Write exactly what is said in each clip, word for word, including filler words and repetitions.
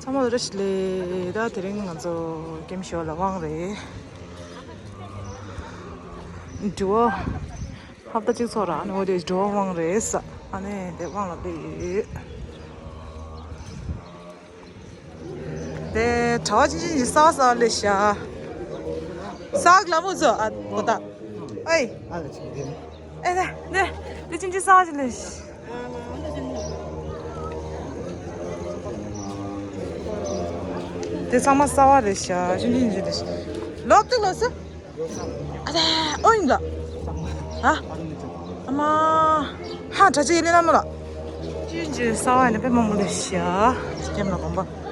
ཚང་མ་ལ་བཀྲ་ཤིས་བདེ་ལེགས། ད་དེ་རིང་ང་ཚོ་ཀེམ་ཞོ་ལ་དབང་རེད། འགྲུལ་བ་ཧབ་ཏ་གཅིག་ཚོགས་ར་ཨ་ནི་འོ་དེ་འགྲུལ་བ་དབང་རེད་ས། ཨ་ནི་དེ་དབང་ལ་སླེབས་ཡོད། དེ་གྲྭ་བ་ཅིན་ཅིན་གྱི་ས་ས་ལེ་ཤ། ས་ག་ལ་མོ་ཚོ་ཨ་གོ་ད། ཨེ། ཨེ་ནེ་ནེ་དེ་ཅིན་ཅིན་ས་ཅིན་ལེ་ཤ། དེ་ཚང་མ་ས་བ་རེད་ཤ། ཅིན་ཅིན་ཅིན་ལེ་ཤ། ལོག་ཏུ་ལོག་སོ། ཨ་ད་ཨོ་ཡིན་ལ། ཨ། ཨ་མ། ཧ་གྲྭ་ཆས་ཡེ་ལེ་ན་མོ་ལ། ཅི་ཅི་ས་བ་ནི་དཔེ་མང་པོ་ལེ་ཤ། སྐྱེམ་ལ་གོམ་པ།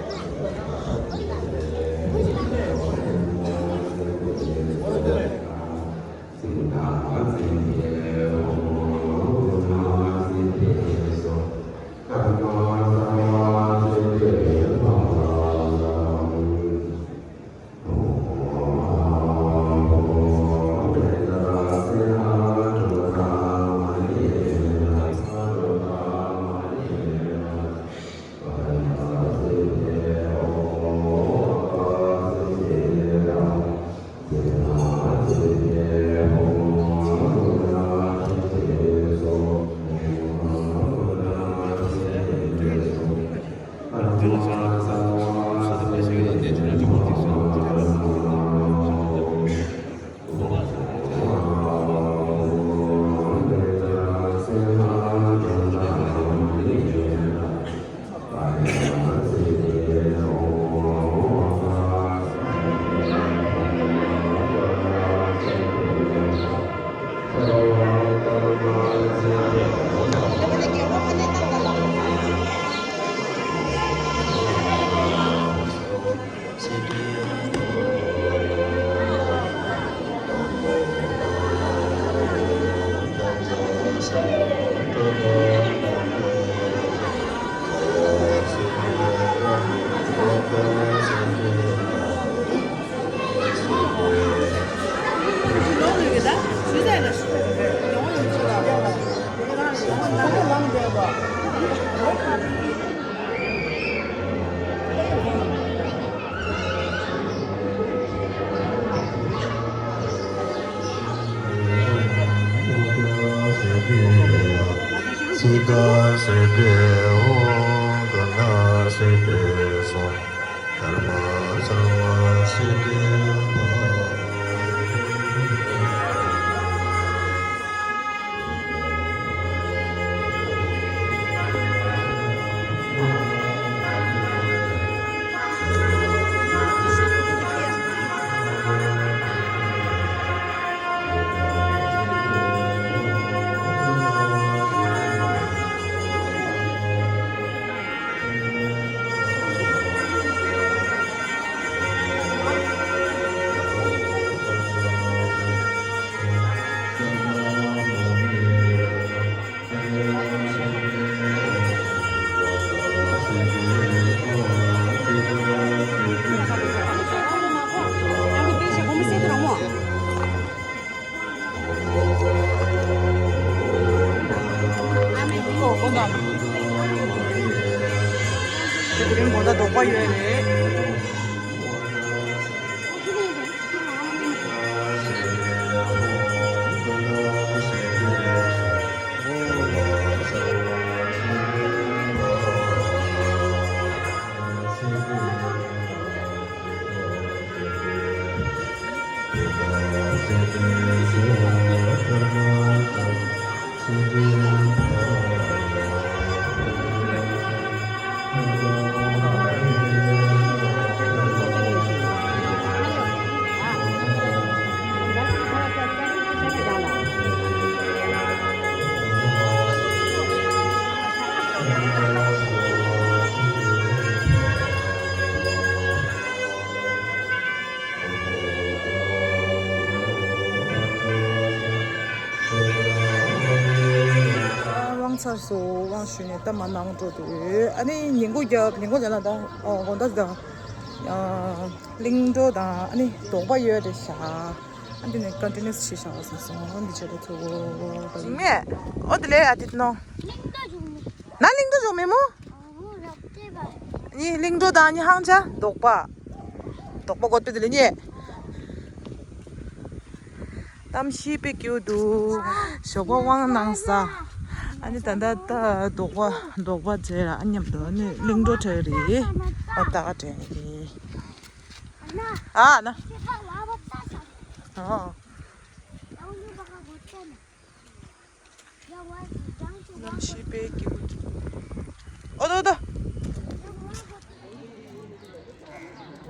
དེ་རིང་དགོང་དག་དོགས་པ་ཡོད་རེད། དབང་ཚར་སོང་། དབང་ཞུས་ནས་ད་མ་ནང་འགྲོ་འདུག་ཨ་ནི་ཉིན་གུང་རྒྱབ། ཉིན་གུང་རྒྱབ་ན་ད་དགོང་དག་དང་གླིང་བྲོ་དང་ཨ་ནི་དོགས་པ་ཡོད་རེད་ཤག་ཨ་འདི་ནས་ཀོན་ཊི་ནིའུ་སི་བྱེད་ཤག་ཟེར་སོང་། འདི་བྱེད་པ་ཚོ་ཞིང་མེད། ཨོ་དེ་ལས་ཨ་དེ་ནོ། གླིང་བྲོ་བྱུང་མེད། ན་གླིང་བྲོ་བྱུང་མེད་མོ། ཨ་ཧོ་རབ་བལྟས་པ། ཨ་ནི་གླིང་འགྲོ་དང་ཨ་ནི་ཧང་ཆ་རྡོག་པ། རྡོག་པ་བཀོད་པའི་དེ་ལ་ཉེ། གཏམ་ཤེས་པའི་སྐྱིད་འདུག་ཞོགས་པ་དབང་གནང་ས། ཨ་ནི་ད་ལྟ་ད་རྡོག་པ་རྡོག་པ་བྱས་ར་ཨ་མཉམ་དུ་ཨ་ནི་གླིང་འགྲོ་འཕྲད་རེད། ཨ་ད་ག་དྲན་རེད། ཨ་ན། ཨ། གནམ་གཤིས་དཔེ་སྐྱིད་པོ་འདུག་ཨོ་དོ་དོ།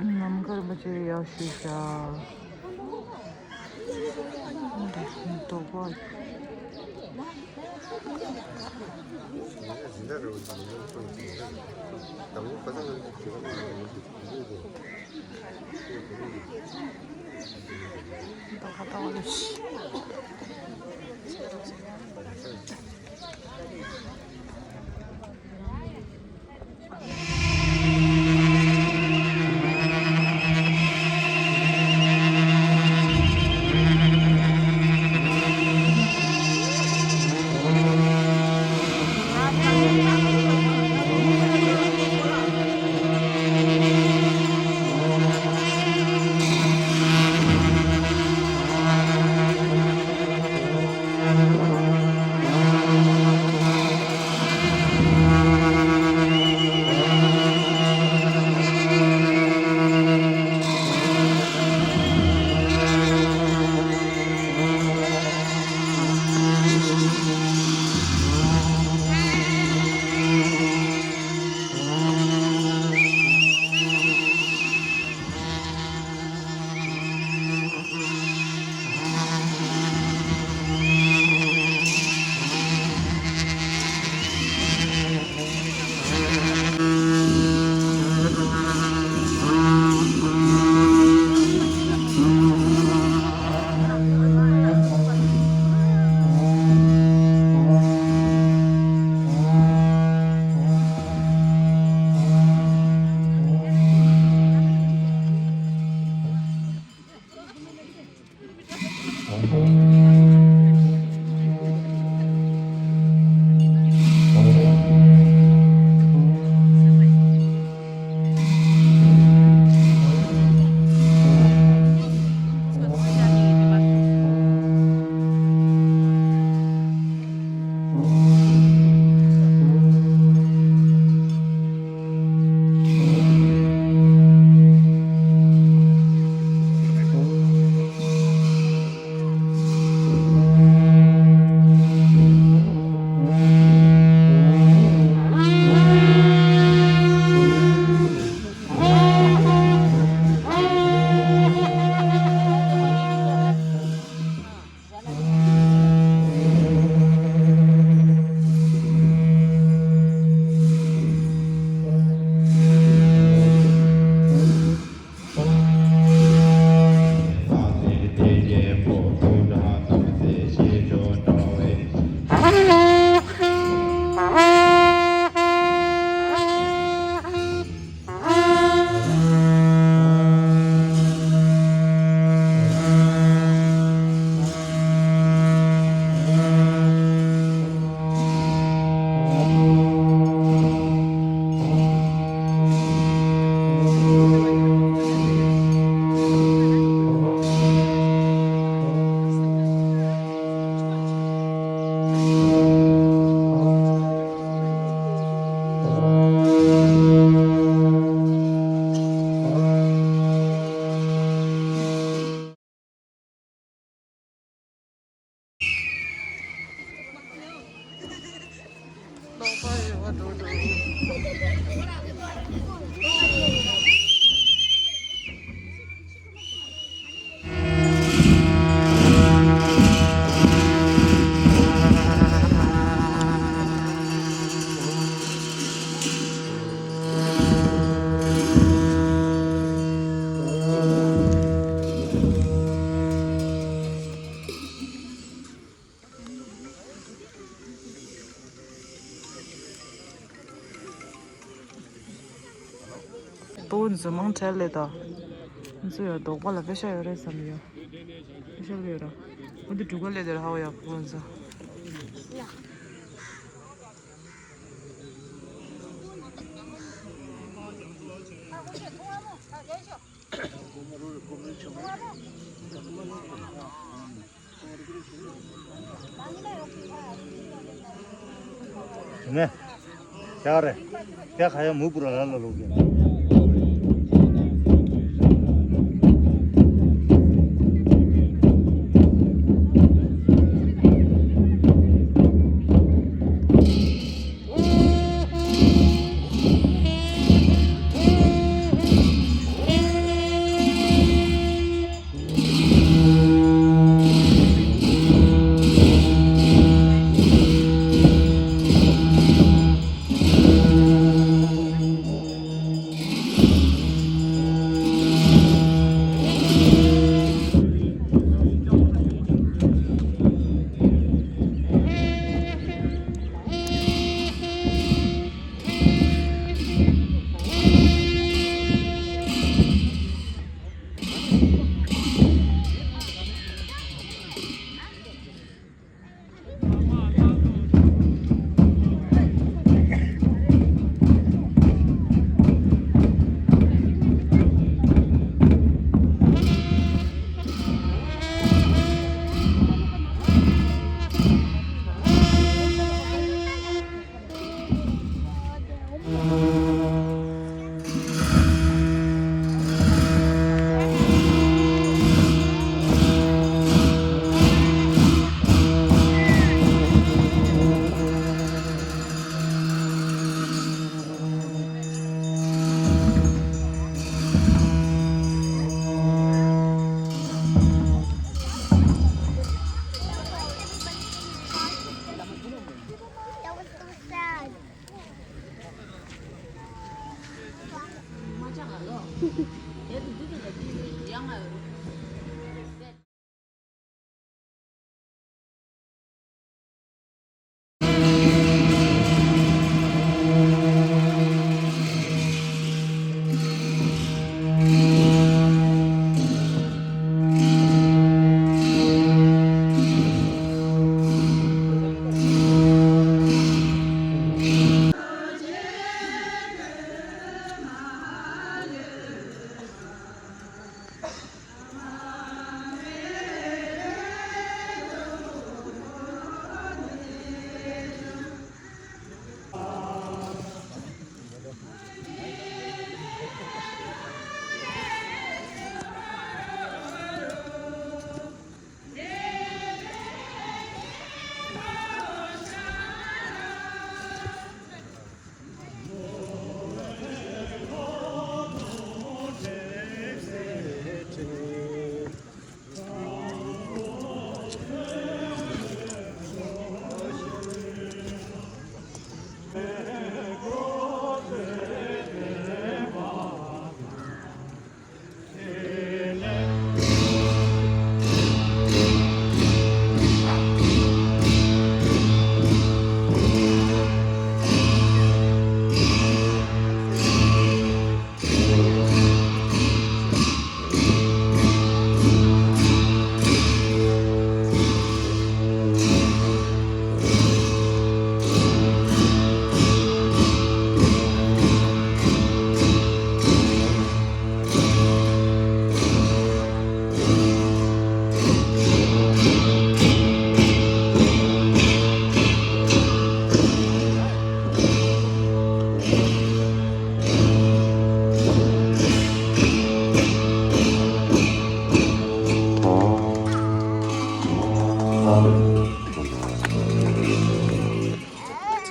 ནམ་མཁའ་རིན་པོ་ཆེ་ཡག་ཤོས་ཤག་དོག་པ། ཏོ་འཛུམ་མང་ཁྲལ་ལེ་ད། འཛུ་ཡོད་རྡོག་པ་ལ་པེ་ཤ་ཡོད་རེད་བསམ་ཡོད། པེ་ཤ་ལེ་ར། འོ་འདི་འབྲུ་ག་ལེ་དེར་ཧ་བ་ཡག་པོ་འཛུ། ནས། ཡག་རེད། ཡག་ཁ་ཡ་མུ་པུ་ར་ལ་ལ་ལོག་གི།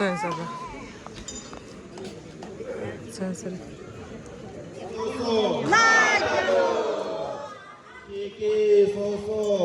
ཚོན་ཟ་བ། ཚོན་ཟ་བ། ཀྱེ་ཀྱེ་སོ་སོ།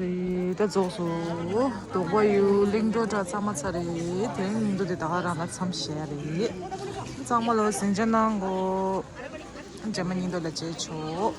རེད། ད་རྫོགས་སོ། དོགས་པ་ཡོད་གླིང་བྲོ་འདྲ་གཙང་མ་ཚར་རེད། དེ་རིང་ཉིན་ཐོ་དེ་ད་ག་རང་ལ་མཚམས་བཞག་རེད། གཙང་མ་ལོ་ཟིང་ཆ་གནང་གོ། རྗེས་མ་ཉིན་ཐོ་ལ་མཇལ་ཆོག